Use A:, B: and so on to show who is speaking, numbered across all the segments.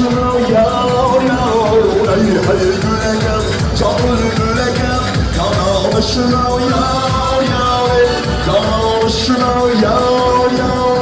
A: Yar yar. Ey hayır gülekem, canlı gülekem, Kanalışına yar yar, kanalışına yar yar.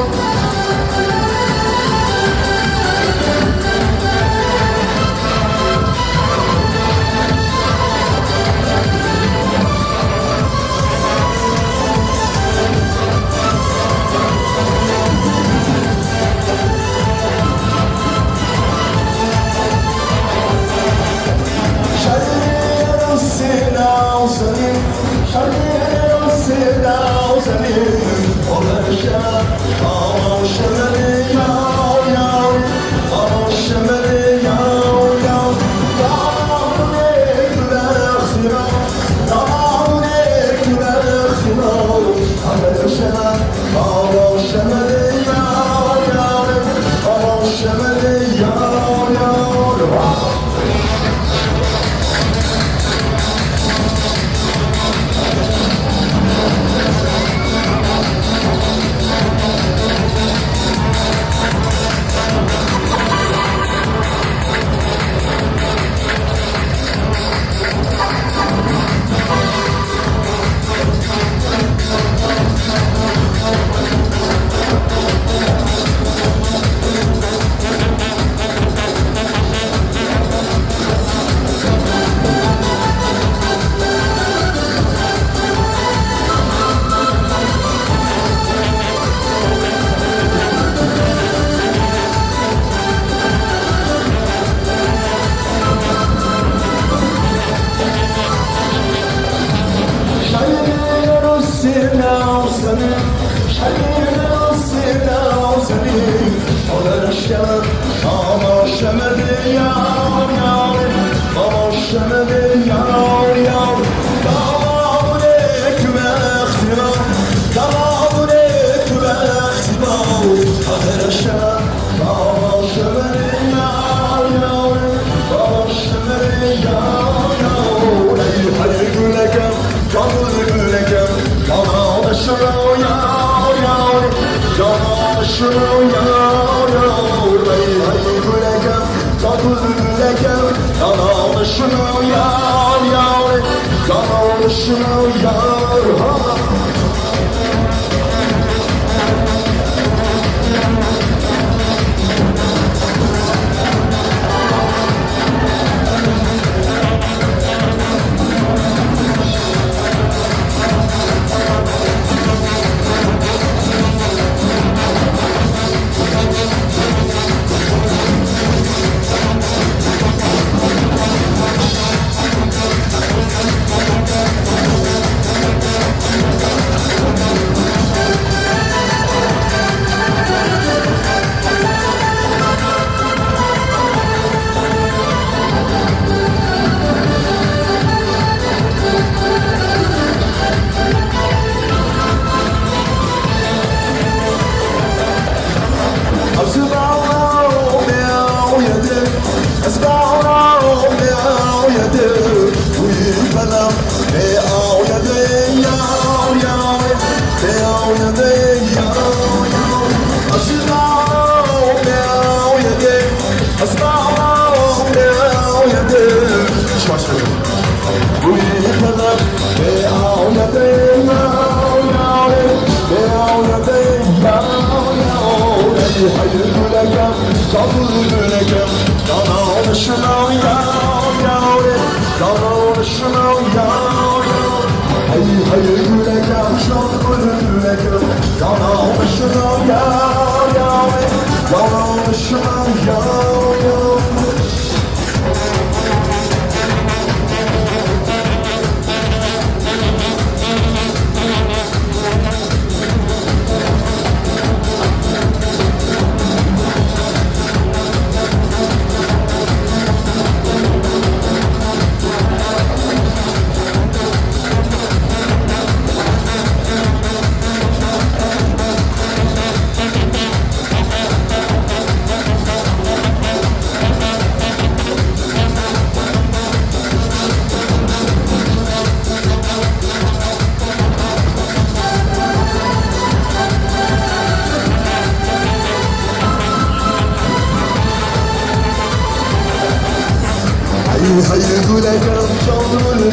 A: Hey gülekam, can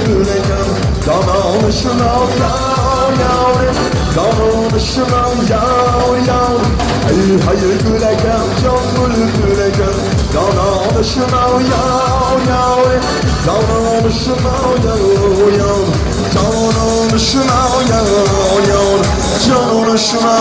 A: gülekam, canan şuna yar yar, canan şuna yar yar. Hey gülekam, can gülekam, canan şuna yar yar, canan şuna yar yar, canan şuna yar yar, canan şuna.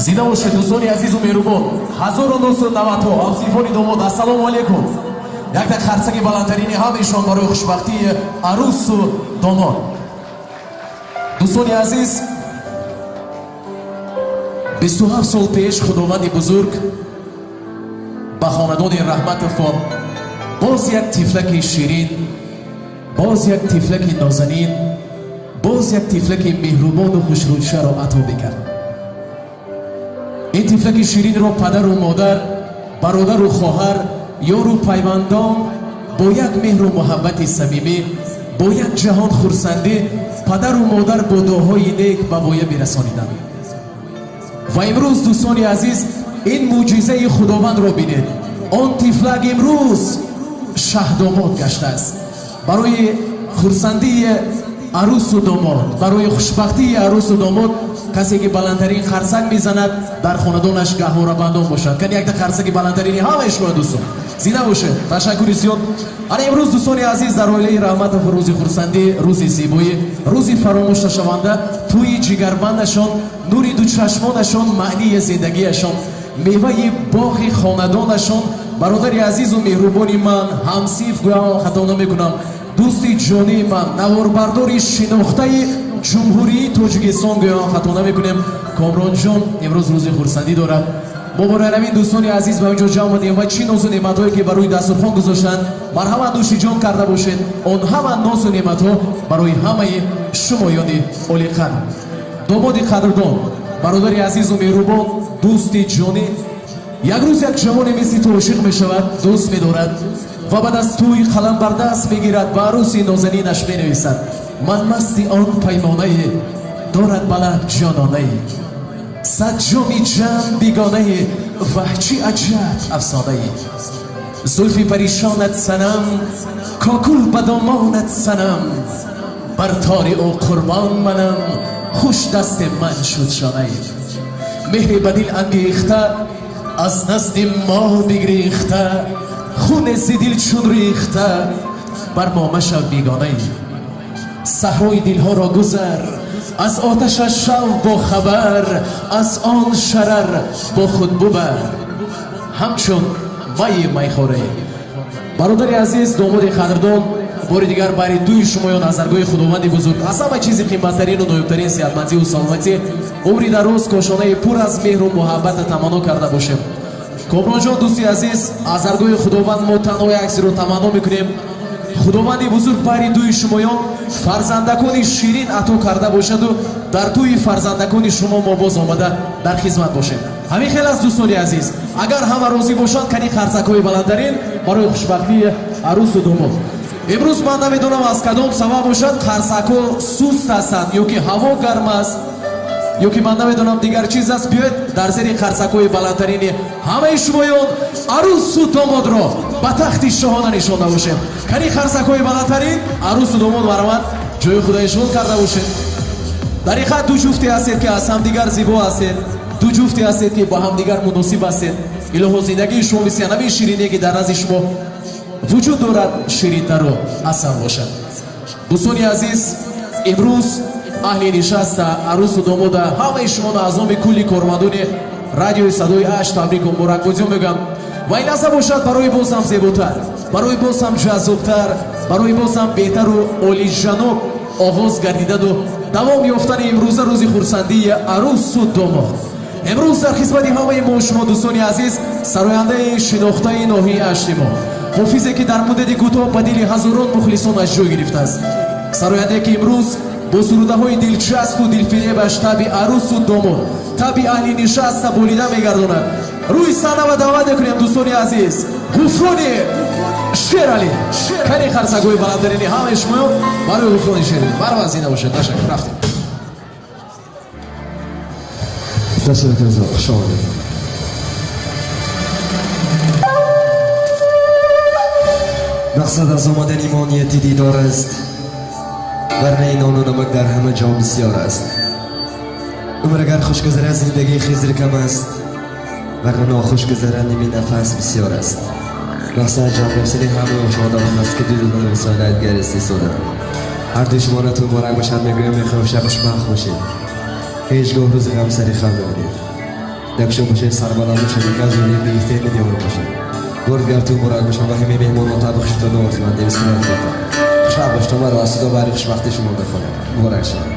B: Зинда бошед дӯстони азизу меҳрубон. 1990 ҳамсинфони домод, ассалому алайкум. Якта қарсаки баландтарини ҳамаишон барои хушбахтии арӯсу домод. Дӯстони азиз, 27 сол пеш худованди бузург ба хонадони Раҳматовҳо боз як тифлаки ширин, боз як тифлаки нозанин, боз як тифлаки меҳрубону хушрӯшаро ато мекард. Ин тифлаки ширинро падару модар, бародару хоҳар, ёру пайвандон бо як меҳру муҳаббати самимӣ, бо як ҷаҳон хурсандӣ падару модар бо дуоҳои нек ба воя мерасониданд. Ва имрӯз дӯстони азиз, ин мӯъҷизаи худовандро бинед. Он тифлак имрӯз шаҳдомод гаштааст. Барои хурсандии арӯсу домод, барои хушбахтии арӯсу домод, касе ки баландтарин қарсак мезанад дар хонадонаш гаҳворабандон бошад. Кани якта қарсаки баландтарини ҳамаи шумо дӯстон. Зинда бошед. Ташаккури зиёд. Ана имрӯз дӯстони азиз, дар оилаи Раҳматов рӯзи хурсандӣ, рӯзи зебоӣ, рӯзи фаромӯш нашаванда, тӯи ҷигарбандашон, нури дучашмонашон, маънии зиндагиашон, меваи боғи хонадонашон, бародари азизу меҳрубони ман, ҳамсиф гӯям хато намекунам, дӯсти ҷонии ман, наворбардори шинохтаи ҷумҳурии Тоҷикистон гӯям хато намекунем, Комронҷон имрӯз рӯзи хурсандӣ дорад. Мо барои ҳамин дӯстони азиз ба инҷо ҷамъ омадем ва чӣ нозу неъматҳое ки барои дастурхон гузоштанд, марҳамат нӯши ҷон карда бошед. Он ҳама нозу неъматҳо барои ҳамаи шумоёни олиқадр. Домоди қадрдон, бародари азизу меҳрубон, дӯсти ҷонӣ, як рӯз як ҷавоне мисли ту ошиқ мешавад, дӯст медорад ва баъд аз тӯй қалам бар даст мегирад ва арӯси нозанинаш менависад: ман масти он паймонае, дорад баланд ҷононае, сад ҷоми ҷам бегонае, ваҳ чӣ аҷаб афсонае, зулфи паришонат санам, кокул ба домонат санам, бар тори ӯ қурбон манам, хуш дасти ман шуд шонае, меҳри ба дил ангехта, аз назди мо бигрехта, хуне зи дил чун рехта, бар мо машав бегонае, саҳрои дилҳоро гузар, аз оташаш шав бо хабар, аз он шарар бо худ бубар, ҳамчун майи майхорае. Бародари азиз, домоди қадрдон, бори дигар бари дуи шумоён аз даргоҳи худованди бузург аз ҳама чизи қиматтарину ноёбтарин сеҳатмандиву саломатӣ, умри дароз, кошонаи пур аз меҳру муҳаббата таманно карда бошем. Комронҷон, дӯсти азиз, аз даргоҳи худованд мо танҳо як чизро таманно мекунем: худованди бузург бари дуи шумоён фарзандакони ширин ато карда бошаду дар тӯи фарзандакони шумо мо боз омада дар хизмат бошем. Ҳамин хел аст дӯстони азиз, агар ҳама розӣ бошанд, кани қарсакҳои баландтарин барои хушбахтии арӯсу домод. Имрӯз ман намедонам аз кадом сабаб бошад, қарсакҳо суст ҳастанд, ё ки ҳаво гарм аст, ё ки ман намедонам дигар чиз аст. Биёед дар зери қарсакҳои баландтарини ҳамаи шумоён арӯсу домодро ба тахти шоҳона нишонда бошем. Кани қарсакҳои баландтарин, арӯсу домод марҳамат ҷои худа ишғол карда бошед. Дар ҳақиқат ду ҷуфте ҳастед ки аз ҳамдигар зебо ҳастед, ду ҷуфте ҳастед ки ба ҳамдигар муносиб ҳастед. Илоҳо зиндагии шумо мисли ҳамин шириние ки дар назди шумо вуҷуд дорад, ширинтару асал бошад. Дӯстони азиз, имрӯз аҳли нишаста, арӯсу домода, ҳамаи шуморо аз номи кулли кормандони радиои садои ҳашт табрику муборакбозиҳо мегӯям. Ва ин лаҳза бошад барои боз ҳам зеботар, барои боз ҳам ҷаззобтар, барои боз ҳам беҳтару олиҷаноб оғоз гардидану давом ёфтани имрӯза рӯзи хурсандии арӯсу домод. Имрӯз дар хизмати ҳамаи мо шумо дӯстони азиз сарояндаи шинохтаи ноҳияи Ашти мо, ҳофизе ки дар муддати кӯтоҳ ба дили ҳазорон мухлисон аз ҷой гирифтааст, сарояндае ки имрӯз бо сурудаҳои дилчаспу дилфиребаш таби арӯсу домод, таби аҳли нишаста болида мегардонад. Рӯи саҳна даъват мекунем дӯстони азиз Ғуфрони Шералӣ. Кани қарсакҳои баландарини ҳамаи шумо барои Ғуфрони Шералӣ. Барваз зинда бошед. Ташаккур. Рафтем.
A: Ташаккур, хуш омадед. Мақсад аз омадани мо нияти дидор аст, варнаи нону намак дар ҳама ҷо бисёр аст. Умр агар хуш гузарад, зиндагии хизр кам аст, варна нохуш гузарад, ними нафас бисёр аст. Мақсад ҷон гапсини ҳамаи шодамон аст, ки дудудон рисолат гаристи сода. Ҳар ду шуморо ту муборак бошад мегӯям, мехоҳам шаб хушбахт бошед. Ҳеҷ гоҳ рӯзи ғам сари хам набинед. Дакшо бошед, сарбаланд бошед, газони беҳтарин диёр бошед. Бордгар ту муборак бошад ва ҳамаи меҳмонон табъи хушто орзумандем. Хушбахт бошед, ва расида барои хушбахтии шумо бихонем. Муборак шавад.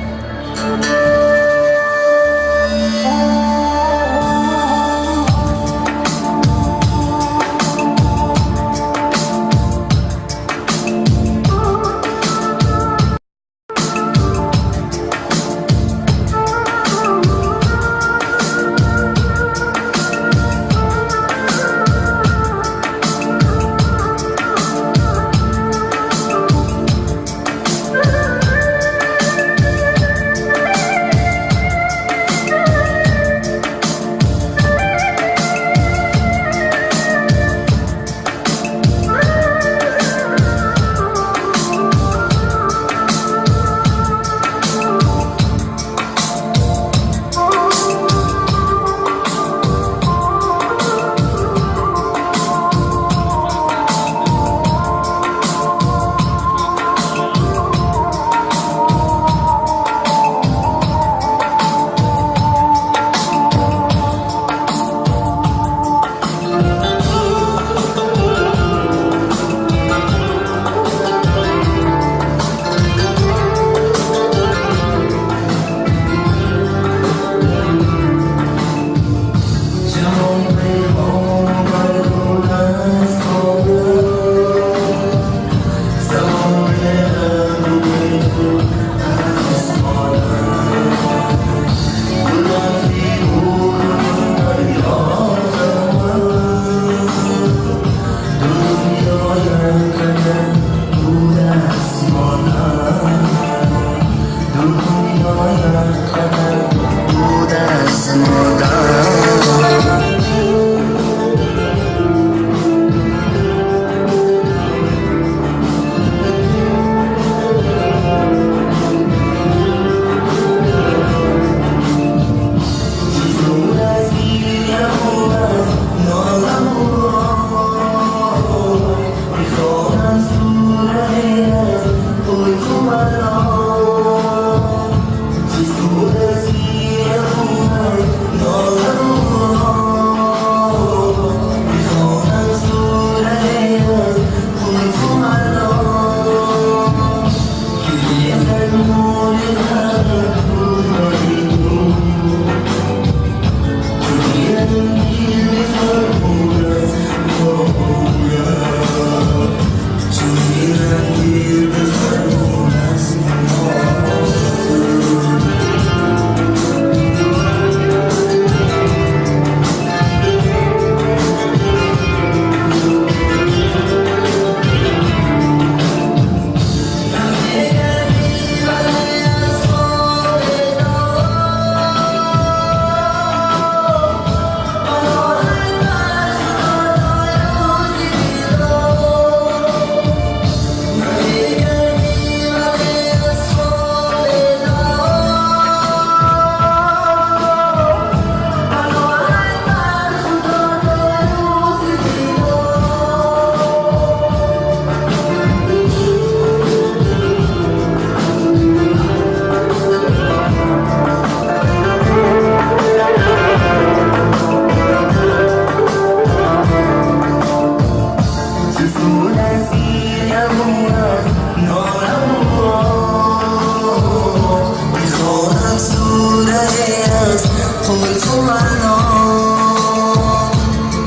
C: قلف و معنا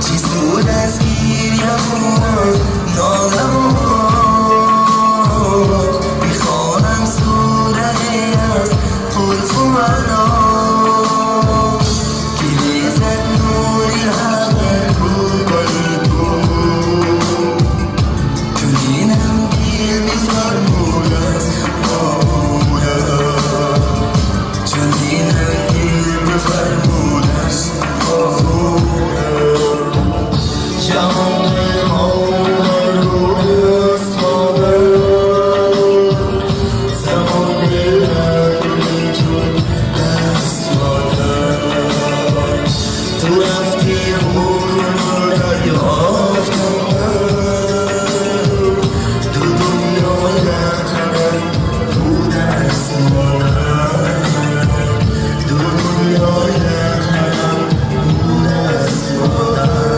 C: چی سود از گریه و ناله و میخوانم سوره از قلف و معنا که ریزد نوری حق تو چنینم دل میفرمود از آمودم چنینم دل میفرمود از آمودم جهان ما رو استادم زمان به تو دست دادم تو رفتی و دریافتم دو دنیا در تنم بود از مادر دو دنیا در تنم بود از مادر.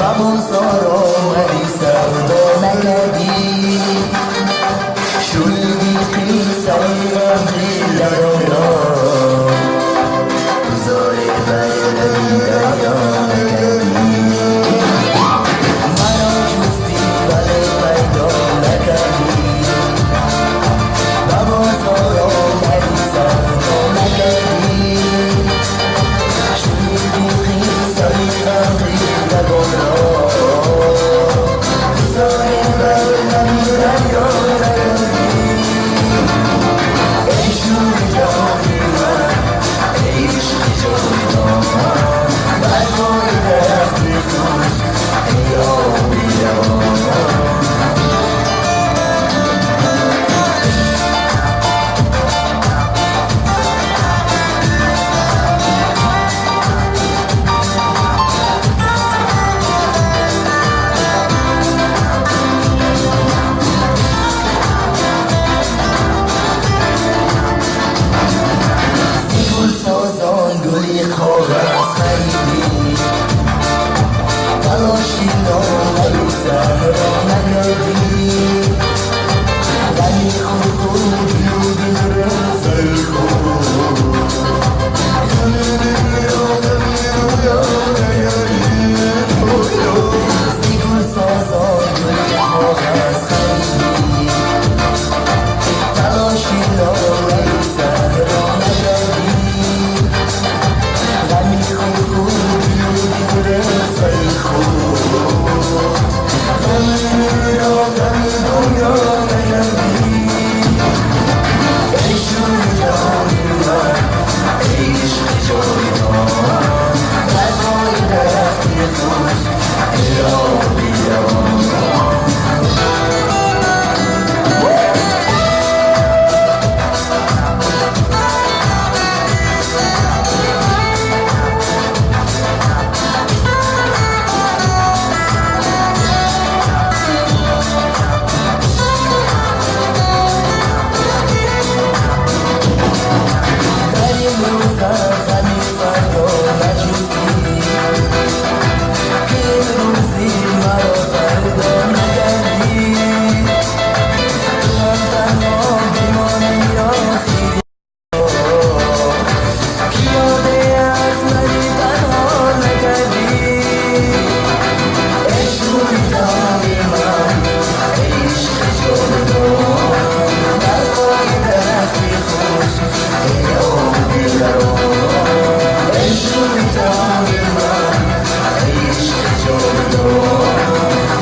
C: Ба бозор омадӣ, савдо накардӣ. Шунидӣ қиссаи ғамдидагонро, ту зори бар лаби дарё накардӣ. Маро ҷустӣ, вале пайдо накардӣ. Ба бозор омадӣ, савдо накардӣ. Шунидӣ қиссаи ғамдидагонро, ту зори бар лаби дарё накардӣ. Эй шӯри ҷони ман, эй ишқи ҷовидон, бар пои дарахти хушк, эй оби равон. Зи гулсозон гули коғаз харидӣ, талоши нолаю саҳро накардӣ. Ғами худ хӯрдию дилрезаи худ, ғами дунё, ғами дунё накардӣ. Зи гулсозон гули коғаз харидӣ, талоши нолаю саҳро накардӣ. Ғами худ хӯрдию дилрезаи худ, ғами дунё, ғами дунё накардӣ. Эй шӯри ҷони ман, эй ишқи ҷовидон, бар пои дарахти хушк, эй оби равон. Дар имрӯзам ғами фардо наҷустӣ, ки имрӯзи маро фардо накардӣ. Ту ҳам танҳо бимонӣ охир, ки ёде аз мани танҳо накардӣ. Эй шӯри ҷони ман, эй ишқи ҷовидон, бар пои дарахти хушк, эй оби равон. Эй шӯри ҷони ман, эй ишқи ҷовидон,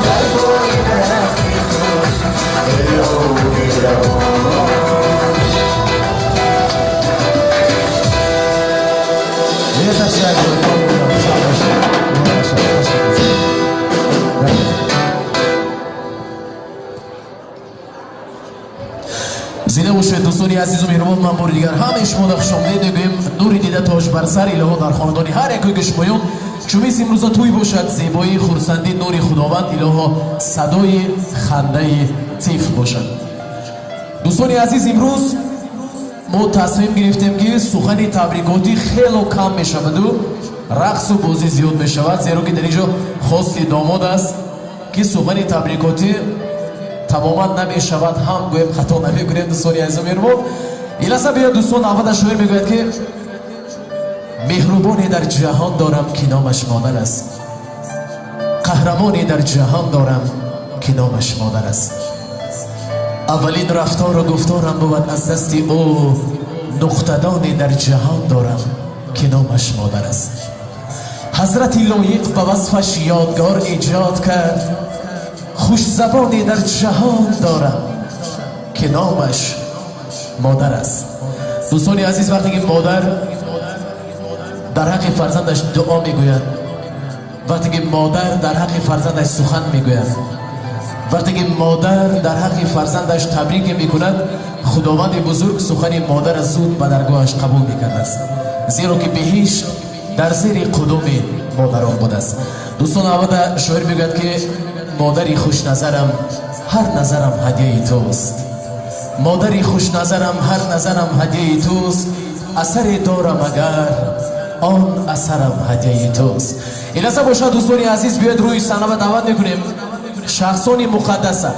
C: бар пои дарахти хушк, эй оби равон.
B: Зинда бошед, дӯстони азизу меҳрубон. Ман бори дигар ҳамаи шуморо хушомдед мегӯем. Нури дида тоҷ бар сар, илоҳо дар хонадони ҳар якои шумоён чун мисли имрӯза тӯй бошад, зебоии, хурсандӣ, нури Худованд, илоҳо садои хандаи тифл бошад. Дӯстони азиз, имрӯз мо тасмим гирифтем, ки сухани табрикотӣ хело кам мешаваду рақсу бозӣ зиёд мешавад, зеро ки дар ин ҷо хости домод аст, ки сухани табрикотӣ тамоман намешавад, ҳам гӯем хато намекунем. Дӯстони азизу меҳрубон, ин лаҳза биёд, дӯстон, аввала шоир мегӯяд, ки меҳрубоне дар ҷаҳон дорам, ки номаш модар аст, қаҳрамоне дар ҷаҳон дорам, ки номаш модар аст. Аввалин рафтору гуфторам бувад аз дасти ӯ, нуқтадоне дар ҷаҳон дорам, ки номаш модар аст. Ҳазрати лоиқ ба васфаш ёдгор эҷод кард, хушзабоне дар ҷаҳон дорам, ки номаш модар аст. Дӯстони азиз, вақте ки модар дар ҳаққи фарзандаш дуо мегӯяд, вақте ки модар дар ҳаққи фарзандаш сухан мегӯяд, вақте ки модар дар ҳаққи фарзандаш табрике мекунад, Худованди бузург сухани модарро зуд ба даргоҳаш қабул мекардааст, зеро ки биҳишт дар зери қудуми модарон будааст. Дӯстон, аввала шоир мегӯяд, ки модари хушназарам, ҳар назарам ҳадияи туст, модари хушназарам, ҳар назарам ҳадияи туст, асаре дорам агар Он асарам ҳадияи туст. Ин лаҳза бошад, дӯстони азиз, биёед рӯи саҳна даъват мекунем шахсони муқаддаса,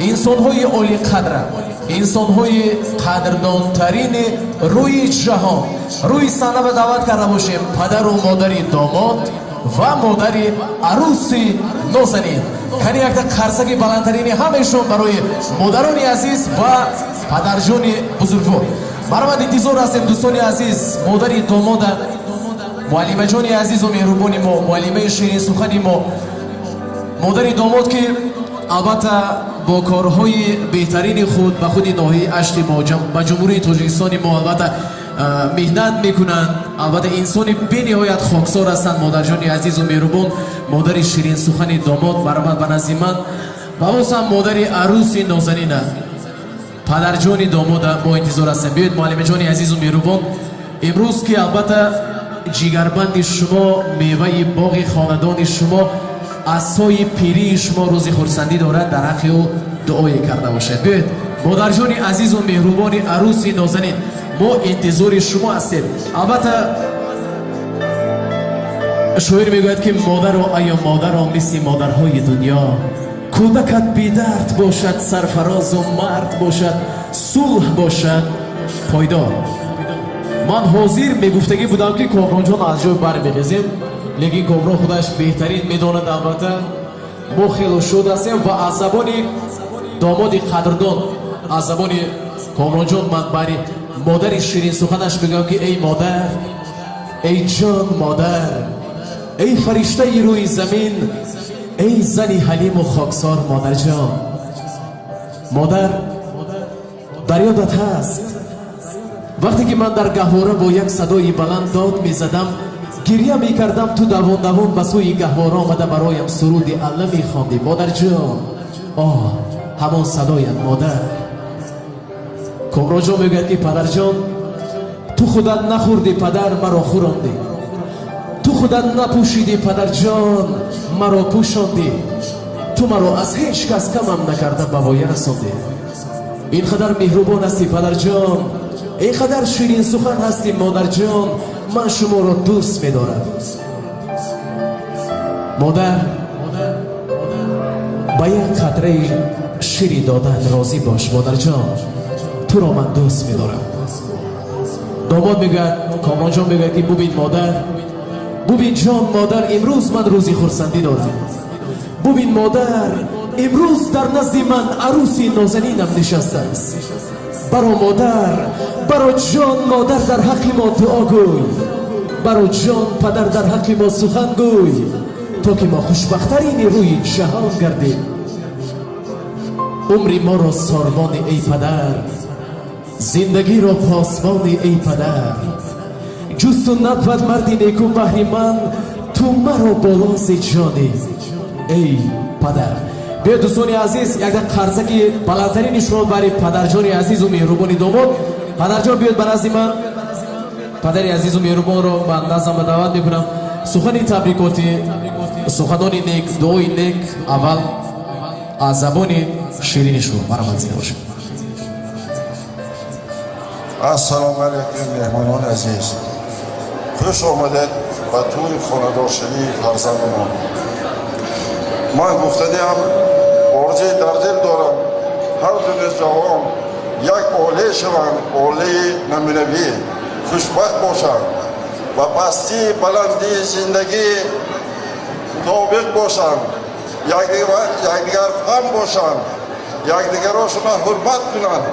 B: инсонҳои олиқадра, инсонҳои қадрдонтарини рӯи ҷаҳон. Рӯи саҳна даъват карда бошем падару модари домод ва модари арӯси нозанин. Кани якта қарсаки баландтарини ҳамаишон барои модарони азиз ва падарҷони бузургвор. Марҳамат, интизор ҳастем, дӯстони азиз, модари домода, муаллимаҷони азизу меҳрубони мо, муаллимаи ширинсухани мо, модари домод, ки албатта бо корҳои беҳтарини худ ба худи ноҳияи Ашти мо, ба Ҷумҳурии Тоҷикистони мо албатта меҳнат мекунанд. Албатта инсони бениҳоят хоксор ҳастанд. Модарҷони азизу меҳрубон, модари ширинсухани домод, марҳамат ба назди ман. Ва боз ҳам модари арӯси нозанина, падарҷони домода мо интизор ҳастем. Биёед, муаллимаҷони азизу меҳрубон, имрӯз ки албатта ҷигарбанди шумо, меваи боғи хонадони шумо, асои пирии шумо рӯзи хурсандӣ дорад, дар ҳаққи ӯ дуое карда бошед. Биёед, модарҷони азизу меҳрубони арӯси нозанин, мо интизори шумо ҳастем. Албатта шоир мегӯяд, ки модаро, аё модаро, мисли модарҳои дунё, кӯдакат бедард бошад, сарфарозу мард бошад, сулҳ бошад пойдор. Ман ҳозир мегуфтагӣ будам, ки Комронҷон аз ҷой бармехезем, лекин Комрон худаш беҳтарин медонад. Албатта мо хело шод ҳастем ва аз забони домоди қадрдон, аз забони Комронҷон ман бари модари ширинсуханаш мегӯям, ки эй модар, эй ҷон модар, эй фариштаи рӯи замин, эй зани ҳалиму хоксор, модарҷон. Модар, дар ёдат ҳаст, вақте ки ман дар гаҳвора бо як садои баланд дод мезадам, гирья мекардам, ту давон давон ба сӯи гаҳвора омада, бароям суруди алла мехондӣ. Модарҷон, оҳ, ҳамон садоят, модар. Комронҷон мегӯяд, ки падарҷон, ту худат нахӯрдӣ, падар, маро хӯрондӣ, ту худат напӯшидӣ, падарҷон, маро пӯшондӣ, ту маро аз ҳеҷ кас камам накарда ба воя расондӣ. Ин қадар меҳрубон ҳастӣ, падарҷон, ин қадар ширинсухан ҳастӣ, модарҷон, ман шуморо дӯст медорам. Модар, ба як қатраи шири додаат розӣ бош, модарҷон, туро ман дӯст медорам. Домод мегӯяд, Комронҷон мегӯяд, ки бубин, модар, бубин, ҷон модар, имрӯз ман рӯзи хурсандӣ дорам. Бубин, модар, имрӯз дар назди ман арӯси нозанинам нишастааст. Баро, модар, баро, ҷон модар, дар ҳаққи мо дуо гӯй. Баро, ҷон падар, дар ҳаққи мо сухан гӯй, то ки мо хушбахттарини рӯи ҷаҳон гардем. Умри моро сорбони, эй падар, зиндагиро посбони, эй падар. Ҷуз ту набвад марди неку баҳри ман, ту маро болози ҷонӣ, эй падар. Биёед, дӯстони азиз, якда қарсаки баландтарини шумо бари падарҷони азизу меҳрубони домод. Падарҷон, биёед ба назди ман. Падари азизу меҳрубонро ба наздам даъват мекунам. Сухани табрикотӣ, суханони нек, дуои нек аввал аз забони ширини шумо марҳамат, зинда бошед.
D: Ассалому алайкум, меҳмонони азиз, хуш омадед ба тӯи хонадоршавии фарзандамон. Ман гуфтаниам, орзуи дар дил дорам, ҳар ду ҷавон як оилае шаванд, оилаи намунавӣ, хушбахт бошанд ва пастии баландии зиндагӣ мутобиқ бошанд, якдигарфаҳм бошанд, якдигарошона ҳурмат кунанд,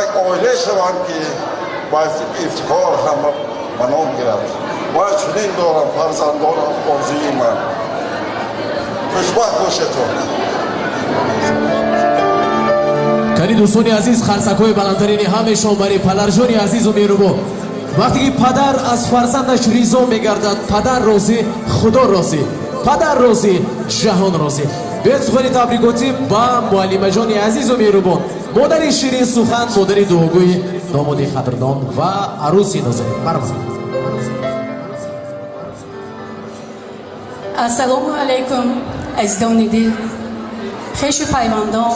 D: як оилае шаванд, ки ба ифтихор ҳама ба ном гирад. Ман чунин дорам фарзандонам, орзуи ман. Хушбахт бошедтон.
B: Кани, дӯстони азиз, қарсакҳои баландтарини ҳамешон бари падарҷони азизу меҳрубон. Вақте ки падар аз фарзандаш ризо мегардад, падар розӣ, Худо розӣ, падар розӣ, ҷаҳон розӣ. Биёед, сухани табрикотӣ ба муаллимаҷони азизу меҳрубон, модари ширинсухан, модари дуогӯи домоди қадрдон ва арӯси нозанин. Марҳамат.
E: Ассалому алайкум, азизони дил, хешу пайвандон,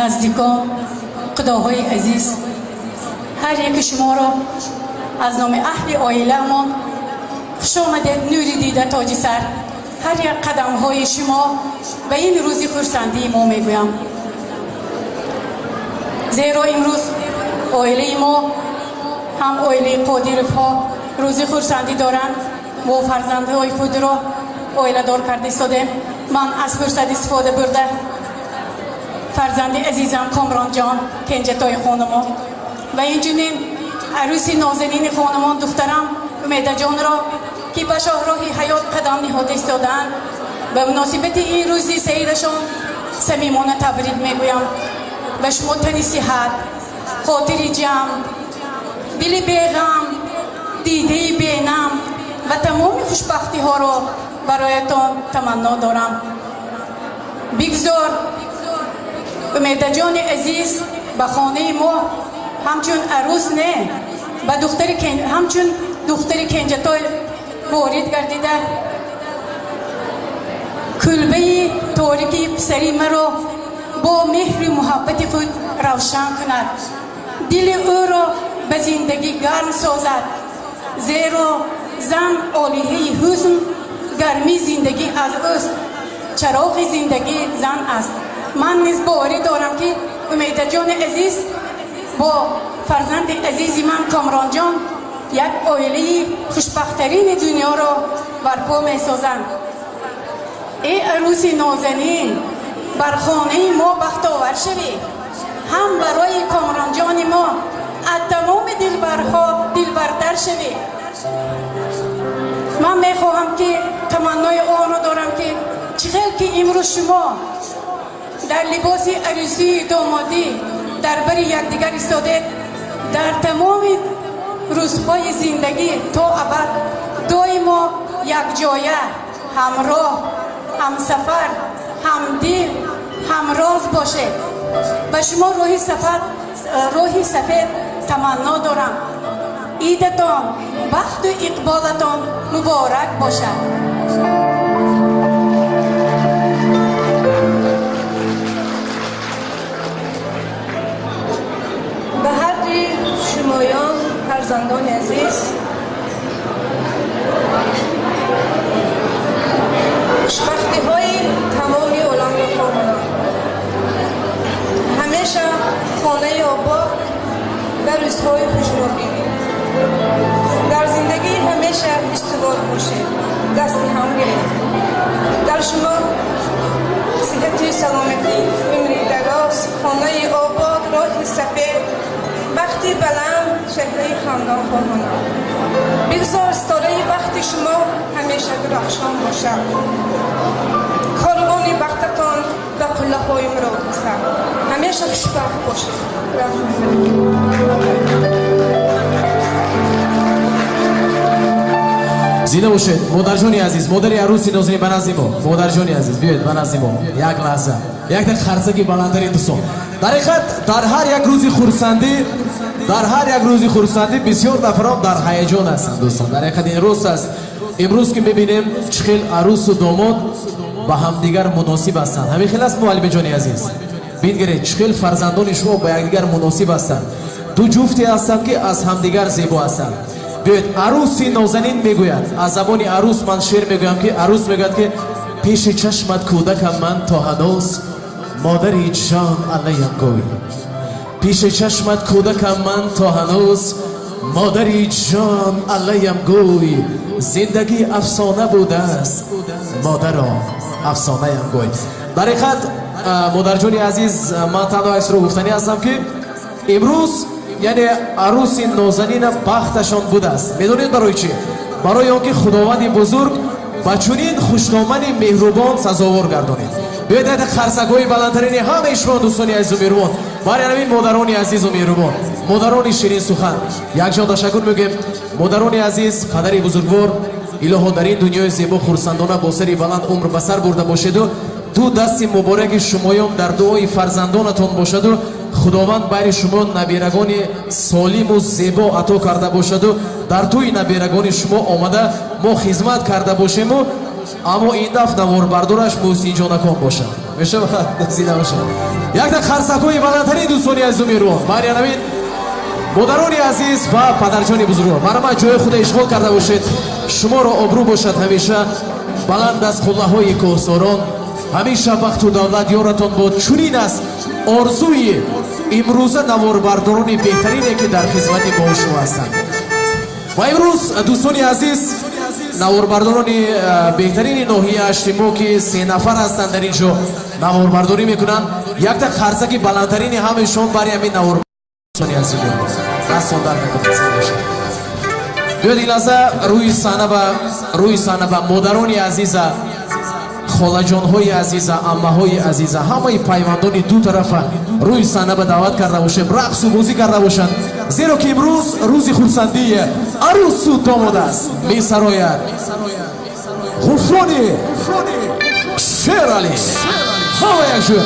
E: наздикон, худоҳои азиз, ҳар яки шуморо аз номи аҳли оилаамон Хуш омадед, нури дида, тоҷи сар. Ҳар як қадамҳои шумо ба ин рӯзи хурсандии мо мегӯям, зеро имрӯз оилаи мо ҳам оилаи Қодировҳо рӯзи хурсандӣ доранд. Мо фарзандҳои худро оиладор карда истодем. Ман аз фурсат истифода бурда фарзанди азизам Комронҷон, кенҷатои хонамон, ва инчунин арӯси нозанини хонамон, духтарам Умедаҷонро, ки ба шоҳроҳи ҳаёт қадам ниҳода истодаанд, ба муносибати ин рӯзи саидашон самимона табрик мегӯям. Ба шумо тани сиҳат, хотири ҷамъ, дили беғам, дидаи бенам ва тамоми хушбахтиҳоро бароятон таманно дорам. Бигзор Умедаҷони азиз ба хонаи мо ҳамчун арӯс не, ба духтари ҳамчун духтари кенҷатой ворид гардида, кулбаи торики писари маро бо меҳру муҳаббати худ равшан кунад, дили ӯро ба зиндагӣ гарм созад, зеро зан олиҳаи ҳусн, гармии зиндагӣ аз ӯст, чароғи зиндагӣ зан аст. Ман низ боварӣ дорам, ки Умедаҷони азиз бо фарзанди азизи ман Комронҷон як оилаи хушбахттарини дунёро барпо месозанд. Эй арӯси нозанин, бар хонаи мо бахтовар шавӣ, ҳам барои Комронҷони мо аз тамоми дилбарҳо дилбартар шавӣ. Ман мехоҳам, ки таманнои онро дорам, ки чӣ хел ки имрӯз шумо дар либоси арӯсии домодӣ дар бари якдигар истодед, дар тамоми рӯзҳои зиндагӣ то абад доимо якҷоя, ҳамроҳ, ҳамсафар, ҳамдил, ҳамроз бошед. Ба шумо роҳи сафар, роҳи сафед таманно дорам. Идатон, бахту иқболатон муборак бошад.
F: Ба ҳарди шумоён, фарзандони азиз, хушбахтиҳои тамоми оламро хоҳонам. Ҳамеша хонаи обод ва рӯзҳои хушро бинед. Дар зиндагӣ ҳамеша устувор бошед, дасти ҳам гиред. Дар шумо сиҳату саломатӣ, умри дароз, хонаи обод, роҳи сафед, бахти баланд, чеҳраи хандон хоҳонам. Бигзор ситораи бахти шумо ҳамеша дурахшон бошад, корвони бахтатон ба қуллаҳои мурод расад. Ҳамеша хушбахт бошед.
B: Зинда бошед, модарҷони азиз, модари арӯси нозанин, ба назди мо. Модарҷони азиз, биёед ба назди мо. Як лаҳза, якта харсаки баландтарин, дӯстон. Дар ҳақиқат, дар ҳар як рӯзи хурсандӣ, дар ҳар як рӯзи хурсандӣ бисёр нафарон дар ҳаяҷон ҳастанд, дӯстон. Дар ҳақиқат ин рост аст. Имрӯз ки мебинем, чӣ хел арӯсу домод ба ҳамдигар муносиб ҳастанд. Ҳамин хел аст, муаллимиҷони азиз? Бингаред, чӣ хел фарзандони шумо ба якдигар муносиб ҳастанд. Ду ҷуфте ҳастанд, ки аз ҳамдигар зебо ҳастанд. Биёед, арӯси нозанин мегӯяд, аз забони арӯс ман шеър мегӯям, ки арӯс мегӯяд, ки пеши чашмат кӯдакам ман то ҳанӯз, модари ҷон, аллаям гӯй. Пеши чашмат кӯдакам ман то ҳанӯз, модари ҷон, аллаям гӯй. Зиндагӣ афсона будааст, модаро, афсонаям гӯй. Дар ҳақиқат, модарҷони азиз, ман танҳо яксро гуфтанӣ ҳастам, ки имрӯз, яъне, арӯси нозанина бахташон будааст. Медонед барои чӣ? Барои он ки Худованди бузург ба чунин хушдомани меҳрубон сазовор гардонид. Биёед, айта харсакҳои баландтарини ҳамаи шумо, дӯстони азизу меҳрубон, барои ҳамин модарони азизу меҳрубон, модарони ширинсухан, якҷон ташаккур мегӯем. Модарони азиз, падари бузургвор, илоҳо, дар ин дунёи зебо хурсандона бо сари баланд умр ба сар бурда бошеду ду дасти мубораки шумоён дар дуои фарзандонатон бошаду Худованд байни шумо набирагони солиму зебо ато карда бошаду дар тӯи набирагони шумо омада мо хизмат карда бошему, аммо ин даф наворбардораш Муҳсинҷонакон бошад. Мешавад? Зинда бошад. Якта харсакҳои баландтарин, дӯстони азизу меҳрубон, бари ҳамин. Модарони азиз ва падарҷони бузургвор, марҳамат, ҷои худа ишғол карда бошед. Шуморо обрӯ бошад ҳамеша баланд аз қуллаҳои кӯҳсорон, ҳамеша бахту давлат ёратон бод. Чунин аст орзуи имрӯза наворбардорони беҳтарине, ки дар хизмати мо шумо ҳастанд. Ва имрӯз, дӯстони азиз, наворбардорони беҳтарини ноҳияи Ҳашти мо, ки се нафар ҳастанд, дар ин ҷо наворбардорӣ мекунанд. Якта қарсаки баландтарини ҳамаи бари ҳамин наворбардорони азиз дастон дар накунад. Биёд, ин лаҳза рӯи саҳна ба модарони азиза, холаҷонҳои азиза, аммаҳои азиза, ҳамаи пайвандони ду тарафа рӯи саҳна ба даъват карда бошем, рақсу бозӣ карда бошанд, зеро ки имрӯз рӯзи хурсандии арӯсу домод аст. Месарояд Ғуфрони Шералӣ. Ҳама якҷоя.